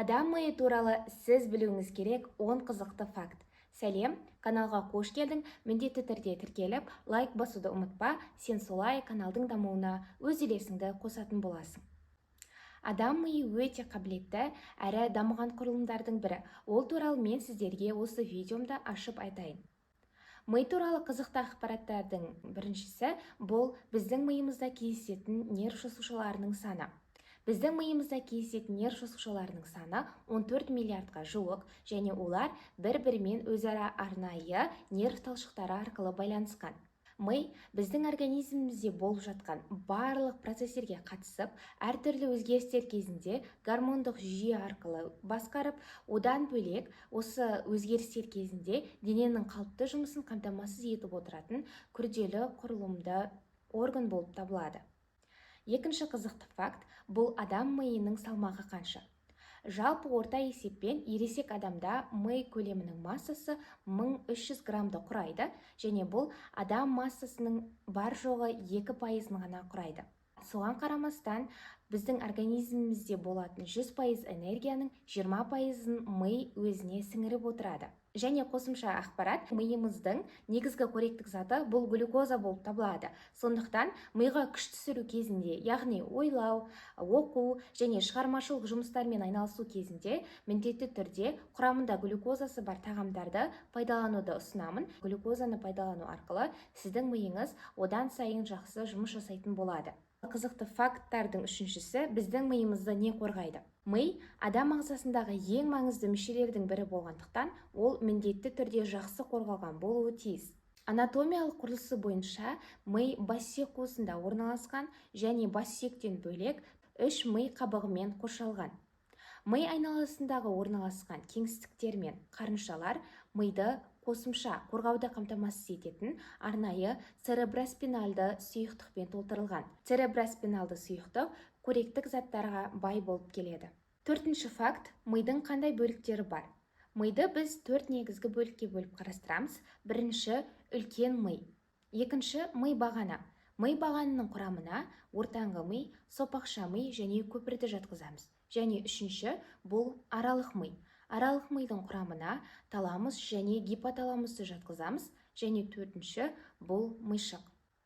Адам миы туралы сіз білуіңіз керек 10 қызықты факт. Сәлем, каналға қош келдің. Міндетті түрде тіркеліп, лайк басуды ұмытпа. Сен солай каналдың дамуына өз үлесіңді қосатын боласың. Адам миы өте қабілетті әрі дамыған құрылымдардың бірі. Ол туралы мен сіздерге осы видеомда ашып айтайын. Ми туралы қызықты ақпараттардың біріншісі – бұл біздің миымызда кездесетін нерв жасушаларының саны. Біздің миымызда кездесетін нерв жасушаларының саны 14 миллиардқа жуық және олар бір-бірімен өзара арнайы нерв талшықтары арқылы байланысқан. Ми біздің организмімізде болып жатқан барлық процестерге қатысып, әртүрлі өзгерістер кезінде гормондық жүйе арқылы басқарып, одан бөлек осы өзгерістер кезінде дененің қалыпты жұмысын қамтамасыз етіп отыратын күрделі құрылымды орган болып табылады. Екінші қызықты факт – бұл адам миының салмағы қанша? Жалпы орта есеппен ересек адамда ми көлемінің массасы 1300 граммды құрайды және бұл адам массасының бар жоғы 2%-ын ғана құрайды. Соған қарамастан, біздің организмімізде болатын 100% энергияның 20%-ын ми өзіне сіңіріп отырады. Және қосымша ақпарат: миымыздың негізгі қоректік заты бұл глюкоза болып табылады. Сондықтан миға күш түсіру кезінде, яғни ойлау, оқу және шығармашылық жұмыстармен айналысу кезінде міндетті түрде құрамында глюкозасы бар тағамдарды пайдалануды ұсынамын. Глюкозаны пайдалану арқылы сіздің миыңыз одан сайын жақсы жұмыс жасайтын болады. Қызықты факттардың үшіншісі: біздің миымызды не қорғайды? Ми адам ағзасындағы ең маңызды мүшелердің бірі болғандықтан, ол міндетті түрде жақсы қорғалған болуы тиіс. Анатомиялық құрылысы бойынша ми бассүйек қуысында орналасқан және бассүйектен бөлек үш ми қабығымен қоршалған. Ми айналасындағы орналасқан кеңістіктер мен қарыншалар миды қосымша қорғауды қамтамасыз ететін арнайы цереброспинальды сұйықтықпен толтырылған. Цереброспиналды сұйықтық қоректік заттарға бай болып келеді. Төртінші факт: мидың қандай бөліктері бар? Миды біз төрт негізгі бөлікке бөліп қарастырамыз. Бірінші – үлкен ми. Екінші – ми бағана. Ми бағанының құрамына ортаңғы ми, сопақша ми және көпірді жатқызамыз. Және үшінші – бұл аралық ми. Аралық мидың құрамына таламус және гипоталамусты жатқызамыз. Және төртінші – бұл мишық.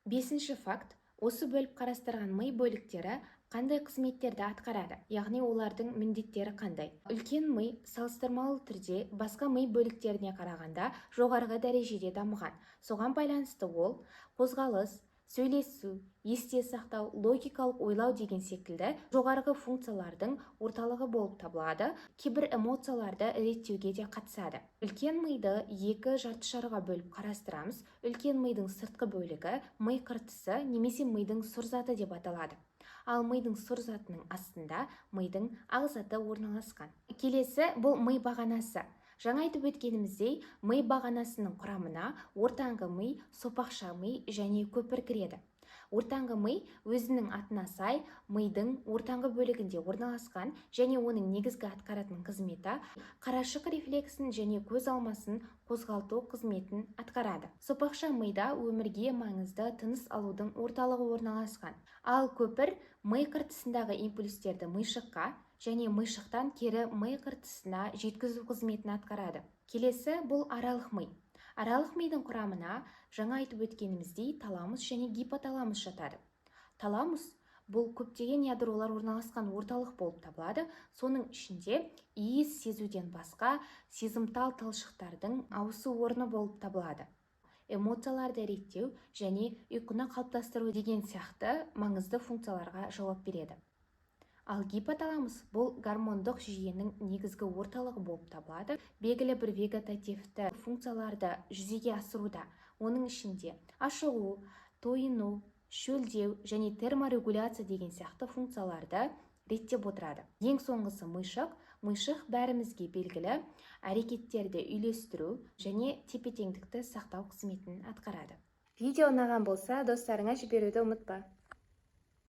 Бесінші факт: осы бөліп қарастырған ми бөліктері қандай қызметтерді атқарады, яғни олардың міндеттері қандай? Үлкен ми салыстырмалы түрде басқа ми бөліктеріне қарағанда жоғарғы дәрежеде дамыған. Соған байланысты ол қозғалыс, сөйлесу, есте сақтау, логикалық ойлау деген секілді жоғарғы функциялардың орталығы болып табылады. Кейбір эмоцияларды реттеуге де қатысады. Үлкен миды екі жарты шарға бөліп қарастырамыз. Үлкен мидың сыртқы бөлігі ми қыртысы немесе мидың сұр заты деп аталады. Ал мидың сұр затының астында мидың ақ заты орналасқан. Келесі – бұл ми бағанасы. Жаңа айтып өткеніміздей, ми бағанасының құрамына ортаңғы ми, сопақша ми және көпір кіреді. Ортаңғы ми өзінің атына сай мидың ортаңғы бөлігінде орналасқан және оның негізгі атқаратын қызметі қарашық рефлексін және көз алмасын қозғалту қызметін атқарады. Сопақша мида өмірге маңызды тыныс алудың орталығы орналасқан. Ал көпір ми қыртысындағы импульстерді мишыққа және мишықтан кері ми қыртысына жеткізу қызметін атқарады. Келесі – бұл аралық ми. Аралық мидың құрамына жаңа айтып өткеніміздей таламус және гипоталамус жатады. Таламус – бұл көптеген ядролар орналасқан орталық болып табылады. Соның ішінде иіс сезуден басқа сезімтал талшықтардың ауысу орны болып табылады. Эмоцияларды реттеу және ұйқыны қалыптастыру деген сияқты маңызды функцияларға жауап береді. Ал гипоталамус – бұл гормондық жүйенің негізгі орталығы болып табылады. Белгілі бір вегетативті функцияларды жүзеге асыруда, оның ішінде ашығу, тойыну, шөлдеу және терморегуляция деген сияқты функцияларды реттеп отырады. Ең соңғысы – мишық. Мишық бәрімізге белгілі әрекеттерді үйлестіру және тепе-теңдікті сақтау қызметін атқарады. Видео ұнаған болса, достарыңа жіберуді ұмытпа.